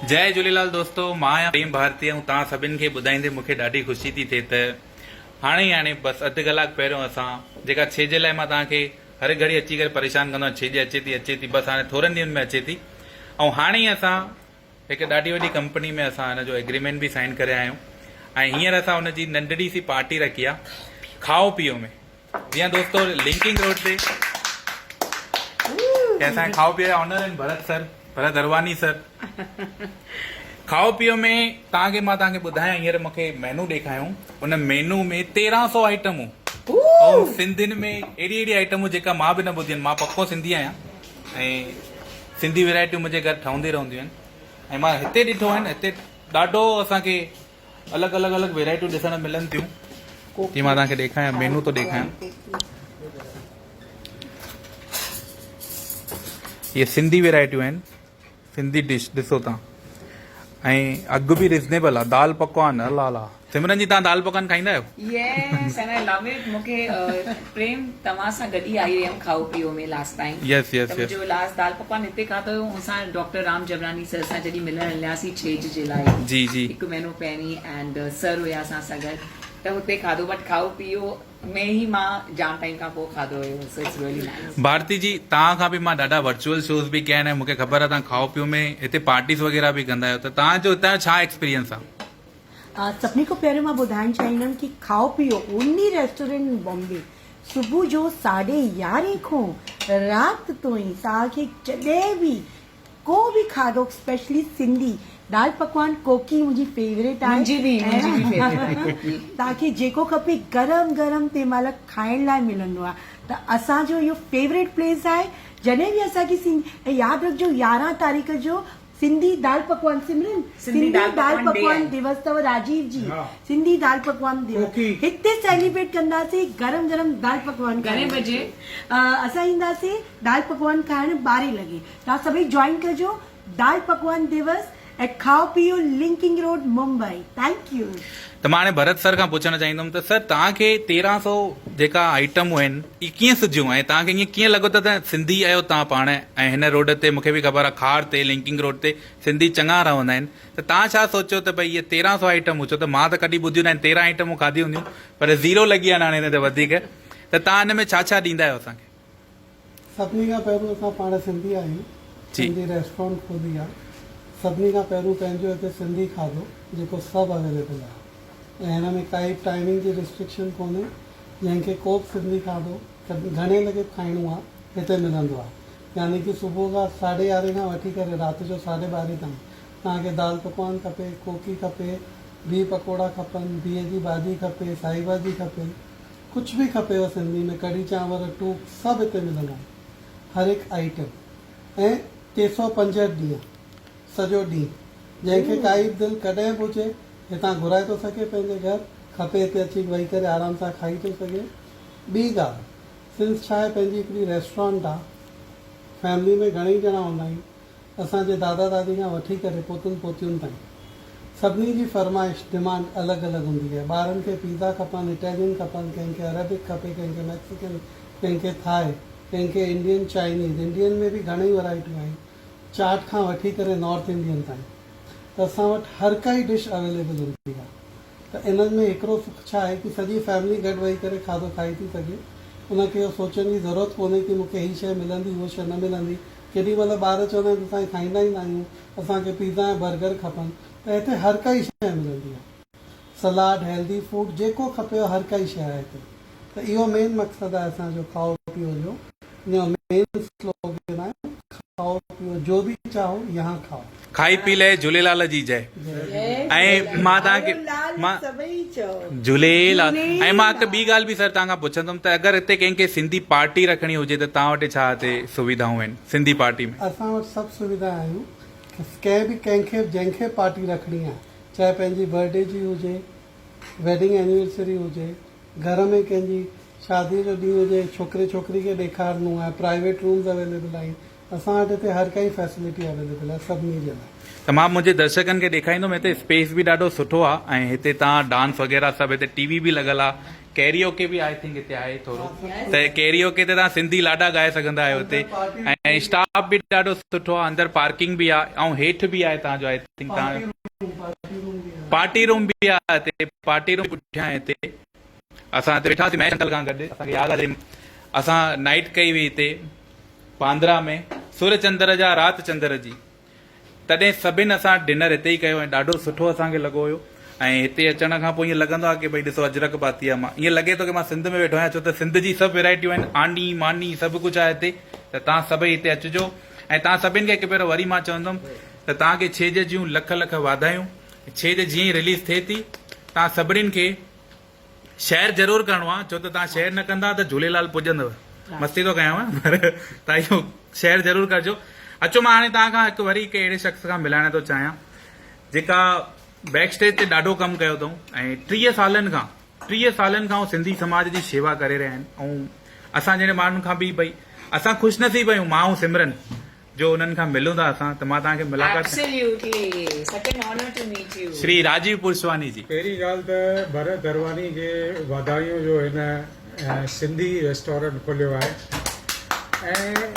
جئي جهوليلال دوستو مان آهيان پريم ڀارتي ۽ توهان سڀن کي ٻڌائيندي مون کي ڏاڍي خوشي ٿي ٿئي ته هاڻي ئي هاڻي بس اڌ ڪلاڪ پهريون اسان جيڪا ڇيڄ لاء مان توهان کي هر گهڙي اچي ڪري پريشان ڪندو آهيان ڇيڄ اچي ٿي اچي ٿي بس هاڻي ٿورن ڏينهن ۾ اچي ٿي ۽ هاڻي ئي اسان هڪ ڏاڍي وڏي ڪمپني ۾ اسان ان جو ايگريمينٽ به سائن ڪري آيا آهيون ۽ هينئر اسان ان جي ننڍڙي سي پارٽي رکي آهي کائو پيئو ۾ جي ها دوستو لنڪنگ روڊ تي اسان کائو پيئو جا آنر آهن ڀرت سر ڀرت ارواني سر کائو پيئو ۾ توهان کي مان توهان کي ٻڌايان هينئر مون کي مينو ڏيکايون ان مينو ۾ 1300 سو آئٽمون ۽ سنڌين ۾ اهڙي اهڙي آئٽمون جيڪا مان به نه ٻڌي آهن مان پڪو سنڌي آهيان ۽ سنڌي ويرائٽيون منهنجي گهر ٺهندي رهنديون آهن ۽ مان هتي ڏٺو آهن هتي ڏاڍو اسان کي الڳ الڳ الڳ ويرائٽيون ڏسڻ ملن ٿيون جي مان توهان کي ڏيکاريان مينو ٿو ڏيکاريان اهي سنڌي ويرائٽيون آهن سنڌي ڊش ڏسو تان ۽ اگهه به ريزنيبل آ دال پڪوان الا الا سمرن جي تان دال پڪوان کائيندا آهيو yes and I love it مونکي پريم توهان سان گڏ ئي آئي هيم کائو پيئو ۾ لاسٽ ٽائيم يس يس ته يس منهنجو لاسٽ دال پڪوان هتي کاڌو هيو مون سان ڊاڪٽر رام جبراني سر سان جڏهن ملڻ هلياسين ڇيڄ جي لاء جي جي هڪ مهينو پهرين اينڊ سر هيا اسان سان گڏ ته هتي کاڌو بٽ کائو پيئو ۾ ئي مان جام ٽائيم کان پوء کاڌو هيو سو it's really nice. ڀارتي جي توهان کان به مان ڏاڍا ورچوئل شوز به ڪيا آهن ۽ مون کي خبر آهي توهان کائو پيو ۾ هتي پارٽيز وغيره به ڪندا آهيو ته توهان جو هتان جو ڇا ايڪسپيرينس آهي؟ سڀني کان پهريون مان ٻڌائڻ چاهيندم ڪي کائو پيو اونلي ريسٽورنٽ ان بامبي صبح جو ساڍي يارهين کان رات توئين توهان کي جڏهن به ڪو به کاڌو اسپيشلي سنڌي دال پڪوان ڪوڪي منهنجي فيوريٽ آهي منهنجي به منهنجي به فيوريٽ آهي ڪوڪي. توهان کي جيڪو کپي گرم گرم تنهن مهل کائڻ لاء ملندو آهي ته اسان جو اهو فيوريٽ پليس آهي جڏهن به اسان کي سنڌي ۽ ياد رکجو 11 تاريخ جو سنڌي دال پڪوان سمرن سنڌي دال پڪوان ديوس اٿو راجيو جي سنڌي دال پڪوان ديوس هتي سيليبريٽ ڪنداسين گرم گرم دال پڪوان گهڻي بجي اسان اينداسين دال پڪوان کائڻ ٻارهين لڳي توهان سڀئي جوائن ڪجو دال پڪوان دوس ايٽ کائو پيئو linking road Mumbai thank you. ته مان هاڻي ڀرت سر کان پڇڻ چاهيندم ته سر توهان کي 1300 جيڪا آئٽمون آهن اهي ڪيئن سجهيون ۽ توهان کي ائين ڪيئن لڳو ته سنڌي آهيو توهان پاڻ ۽ هن روڊ تي مونکي به خبر آهي کار تي لنڪنگ روڊ تي سنڌي چڱا رهندا آهن ته توهان ڇا سوچيو ته ڀئي اهي 1300 آئٽمون ڇو ته مان ته ڪڏهن ٻڌيون ناهن 13 آئٽمون کاڌيون هونديون پر زيرو لڳي ويا آهن هاڻي هن تي وڌيڪ ته توهان هن ۾ ڇا ڇا ڏيندا آهيو اسان کي. سڀني کان پهريون اسان پاڻ سنڌي آهيون سنڌي ريسٽورنٽ کولي آ سڀني کان پهريون پنهنجو هتي سنڌي کاڌو جيڪو سڀ اويليبل آ ۽ هن ۾ ڪائي به ٽائمنگ جي ريسٽرڪشن ڪونهي جنهن کي ڪو به سنڌي کاڌو گهڻي لڳي به کائڻو آ هتي ملندو آ يعني ڪي صبح کان ساڍي يارهين کان وٺي ڪري رات جو ساڍي ٻارهين تائين توهان کي دال پڪوان کپي ڪوڪي کپي بيهه پڪوڙا کپن بيهه جي ڀاڄي کپي سائي ڀاڄي کپي ڪجهه به کپيو سنڌي ۾ ڪڙهي چانور ٽوڪ سڀ هتي ملندا آهن هر هڪ آئٽم ۽ 365 ڏينهن سڄو ڏينهن جنهن کي ڪائي به دل ڪڏهن به هجي هتان گهرائي ٿو سگهي پنهنجي گهر کپي هتي اچي ويهي ڪري آرام سان کائي ٿو سگهي ٻي ڳالهه سنس ڇا آهي پنهنجي هڪڙي ريسٽورانٽ آهي فيملي ۾ گهڻئي ڄڻا هوندا آهيون اسان جي دادا دادي کان وٺي ڪري پوتن پوتين تائين سڀني جي فرمائش، ڊمانڊ، الڳ الڳ هوندي آهي. ٻارن کي پيزا کپن، اٽالين کپن، ڪنهن کي عربڪ کپي، ڪنهن کي ميڪسيڪن، ڪنهن کي ٿائي، ڪنهن کي انڊين، چائنيز، انڊين ۾ به گهڻئي ورائٽيون آهن، چاٽ کان وٺي ڪري نارٿ انڊين تائين ته اسان وٽ هر ڪائي ڊش اويليبل هوندي آهي ته انهن ۾ هڪڙو سک ڇا آهي ڪي سڄي فيملي گڏ ويهي ڪري کاڌو کائي ٿي سگهي ان کي اهو سوچڻ جي ضرورت ڪونهي ڪي مون کي هي شيء ملندي اهو شيء نه ملندي ڪيڏي مهل ٻار چوندا آهن ته اسان کائيندا ئي نه آهيون، اسان کي پيزا ۽ برگر کپن ته هتي هر ڪائي شيء ملندي آهي. سلاڊ، هيلدي فوڊ جيڪو کپيو هر ڪائي شيء آهي هتي. ته اهو مين مقصد آهي اسان جو کائو پيئو جو. ان جو مين سلوگن آهي کائو پيئو جو به چاهو يهان کائو. کائي پي لئه جهوليلال جي جئي ۽ مان توهان کي مان جهوليلال ۽ مان هڪ ٻي ڳالهه به سر توهان کان پڇندم ته اگر هتي ڪنهن کي سنڌي پارٽي رکڻي هجي ته توهان وٽ ڇا هتي سويڌائون آهن سنڌي پارٽي ۾. اسان وٽ سڀ سويڌا آهيون ڪنهن به ڪنهن کي جنهن کي پارٽي رکڻي آهي چاهي پنهنجي برٿ ڊي جي هجي ويڊنگ اينيورسري هجي گهر ۾ ڪنهن جي شادي جو ڏينهن هجي ڇوڪري ڇوڪري کي ڏيکارڻو آهي پرائيويٽ رومز اويليبل آهن اسان وٽ هتي هر ڪائي فيسلٽي اويليبل آهي سڀني جي لاء. ته مان منهنجي درشڪن کي ڏيکاريندم هتي اسپيس به ڏاڍو سٺو آ ۽ هتي تان ڊانس وغيره سڀ هتي ٽي وي به لڳل آ ڪيريوڪي به I think هتي آهي ٿورو ته ڪيريوڪي تي تان سنڌي لاڏا ڳائي سگهندا آهيو هتي ۽. ۽ اسٽاف به ڏاڍو سٺو آ اندر پارڪنگ به آ ۽ هيٺ به آهي توهان جو I think توهان پارٽي روم به آ هتي پارٽي روم پٺيان آهي هتي اسان هتي ويٺا هئاسين مهيش انڪل کان گڏ اسان کي ياد آ جڏهن اسان نائيٽ ڪئي هئي هتي باندرا ۾ سور چندر جا رات چندر جي تڏهن سڀن اسان ڊنر هتي ئي ڪيو ۽ ڏاڍو سٺو اسان کي لڳو هيو ۽ هتي اچڻ کان پوء ائين لڳندو آهي ڪي ڀئي ڏسو اجرڪ پاتي آهي مان ائين لڳي ٿو ڪي مان سنڌ ۾ ويٺو آهيان ڇو ته سنڌ جي سڀ ويرائٽيون آهن آني ماني سڀ ڪجهه آهي هتي ته توهان سڀئي هتي اچجو ۽ توهان سڀن کي هڪ ڀيرو وري مان چوندم ته توهان کي ڇيڄ جون لک لک واڌايون ڇيڄ جيئن ئي رليز ٿئي ٿي توهان سڀنين کي شيئر ضرور ڪرڻو آ ڇو ته توهان شيئر نه ڪندا ته جهوليلال پڄندو مستي ٿو ڪيانو پر توهان اهو شيئر ضرور ڪرجو اچو مان هاڻي توهان کان هڪ وري هڪ اهڙي شخص کان ملائڻ ٿو چاهيان جيڪا بيڪ اسٽيج تي ڏاڍو ڪم ڪيو اٿئون ۽ 30 سالن کان 30 سالن کان سنڌي سماج جي شيوا ڪري رهيا آهن ۽ اسان جهڙي ماڻهن کان به ڀئي اسان خوش نصيب آهيون مان ۽ سمرن جو انهن کان ملون ٿا اسان ته مان توهان کي ملاقات Absolutely. Such an honor to meet you. Shri Rajiv Purswani ji. پهرين ڳالهه ته ڀرت ڌرواني کي واڌايون جو هن سنڌي ريسٽورنٽ کوليو آهي ۽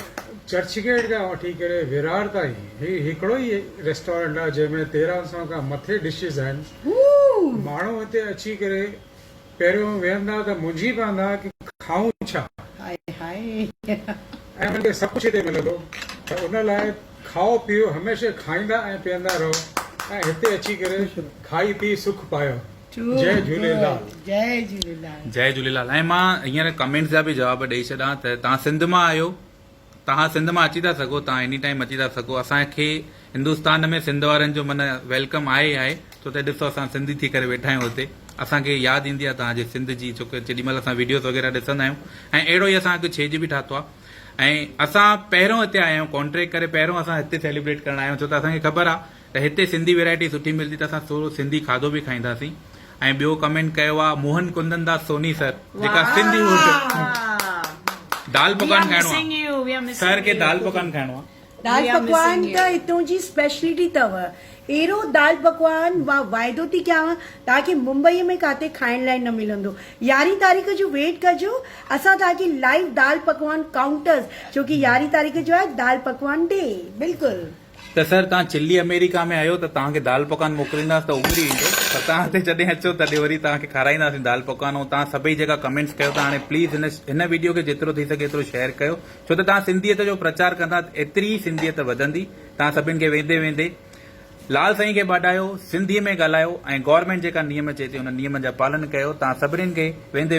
چرچ گيٽ کان وٺي ڪري ويرار تائين هي هڪڙو ئي ريسٽورنٽ آهي جنهن ۾ 1300 کان مٿي ڊشز آهن ماڻهو هتي اچي ڪري پهريون ويهندا ته منجهي پوندا ڪي کائون ڇا؟ High high. ۽ انهن کي سڀ ڪجهه هتي ملندو ته ان لاء کائو پيئو هميشه کائيندا ۽ پيئندا رهو ۽ هتي اچي ڪري کائي پي سک پايو. جئي جهوليلال. جئي جهوليلال. جئي جهوليلال ۽ مان هينئر ڪمينٽس جا به جواب ڏئي ڇڏان ته توهان سنڌ مان آهيو توهان سنڌ مان اچي ٿا سگهو توهان ايني ٽائيم اچي ٿا سگهو اسان کي هندستان ۾ سنڌ وارن جو من welcome آهي ئي آهي ڇو ته ڏسو اسان سنڌي ٿي ڪري ويٺا آهيون هتي اسان کي ياد ايندي آهي توهان جي سنڌ جي ڇو ڪه جيڏي مهل اسان ويڊيوز وغيره ڏسندا آهيون ۽ اهڙو ئي اسان هڪ ڇيڄ به ٺاتو آهي ۽ اسان پهريون هتي آيا آهيون ڪانٽريڪٽ ڪري پهريون اسان هتي سيليبريٽ ڪرڻ آيا آهيون ڇو ته اسان کي خبر آهي ته هتي سنڌي ويرائٽي سٺي ملندي ته اسان ٿورو سنڌي کاڌو به کائينداسين ۽ ٻيو ڪمينٽ ڪيو آ موهن ڪندن داس سوني سر جيڪا سنڌي هوٽ دال پڪوان کائڻو آ سر کي دال پڪوان کائڻو آ. دال پڪوان ته هتون جي اسپيشلٽي اٿو اهڙو دال پڪوان مان واعدو ٿي ڪيانو توهان کي ممبئي ۾ ڪاٿي کائڻ لاء نه ملندو يارهين تاريخ جو ويٽ ڪجو اسان توهان کي لائيو دال پڪوان ڪائونٽرز ڇو ڪي يارهين تاريخ جو آهي دال پڪوان ڊي بلڪل. ته سر توهان چلي آمريڪا ۾ آهيو ته توهان کي دال پڪوان موڪلينداس ته عمر ئي ايندو پر توهان هتي جڏهن اچو تڏهن وري توهان کي کارائينداسين دال پڪوان ۽ توهان سڀئي جيڪا ڪمينٽس ڪيو ٿا هاڻي پليز هن هن ويڊيو کي جيترو ٿي سگهي ايترو شيئر ڪيو ڇو ته توهان سنڌيت جو پرچار ڪندا ته ايتري ئي سنڌيت وڌندي توهان سڀن کي ويندي ويندي لال سائين کي ٻاڏايو سنڌي ۾ ڳالهايو ۽ گورنمينٽ جيڪا نيم چئي ٿي ان نيمن جا پالن ڪيو توهان سڀنين کي ويندي.